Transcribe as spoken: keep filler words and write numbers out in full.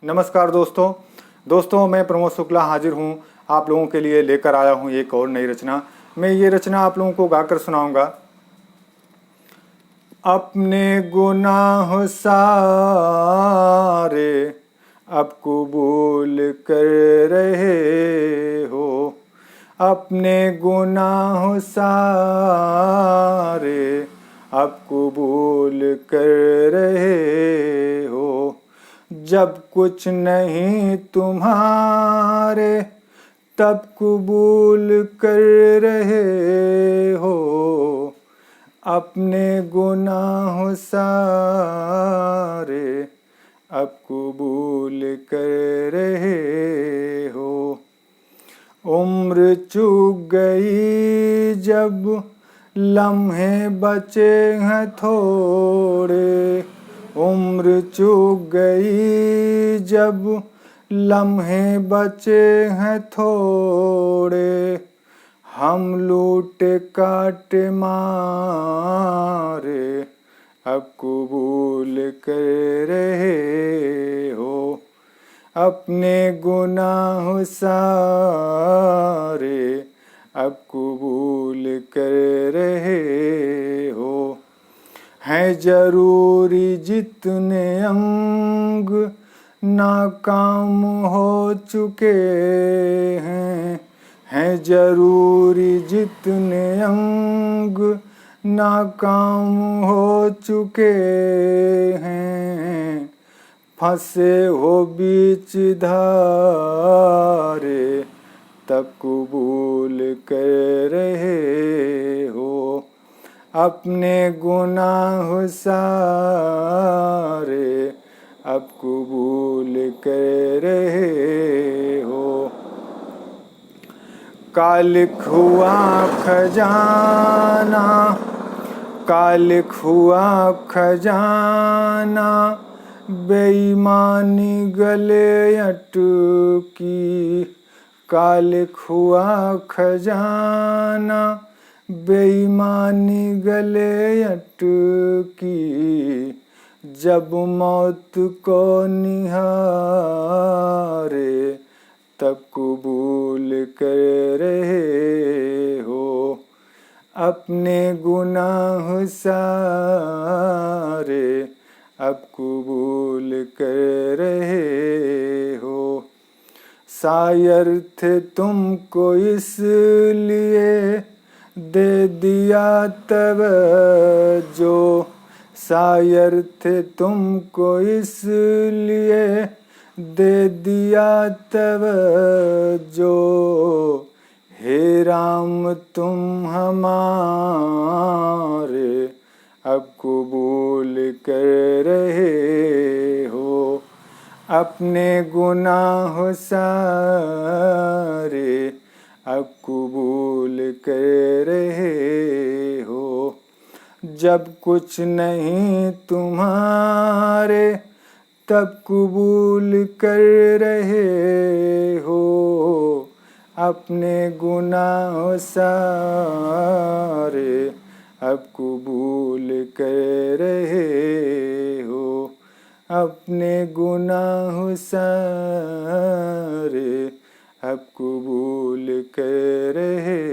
नमस्कार दोस्तों। दोस्तों, मैं प्रमोद शुक्ला हाजिर हूँ आप लोगों के लिए, लेकर आया हूँ एक और नई रचना। मैं ये रचना आप लोगों को गाकर सुनाऊंगा। अपने गुनाह सारे अब कबूल कर रहे हो, अपने गुनाह सारे अब कबूल कर रहे हो। जब कुछ नहीं तुम्हारे तब कबूल कर रहे हो, अपने गुनाह सारे अब कबूल कर रहे हो। उम्र चूक गई जब लम्हे बचे हैं थोड़े, उम्र चूक गई जब लम्हे बचे हैं थोड़े, हम लूट काट मारे अब कबूल कर रहे हो, अपने गुनाह सारे अब कबूल कर रहे हो। हैं जरूरी जितने अंग नाकाम हो चुके हैं, हैं जरूरी जितने अंग नाकाम हो चुके हैं। फंसे हो बीच धारे तब कबूल कर रहे हो, अपने गुनाह सारे अब कबूल कर रहे हो। काल खुआ खजाना, काल खुआ खजाना, बेईमानी गले अटकी। काल खुआ खजाना, बेईमानी गले अटकी। जब मौत को निहारे तब कबूल कर रहे हो, अपने गुनाह सारे अब कबूल कर रहे हो। शायर थे तुमको इसलिए दे दिया तवज्जो, शायर थे तुमको इसलिए दे दिया तवज्जो। हे राम तुम हमारे अब कबूल कर रहे हो, अपने गुनाह सारे अब कबूल कर रहे हो। जब कुछ नहीं तुम्हारे तब कबूल कर रहे हो, अपने गुनाह सारे अब कबूल कर रहे हो, अपने गुनाह सारे अब कबूल कर रहे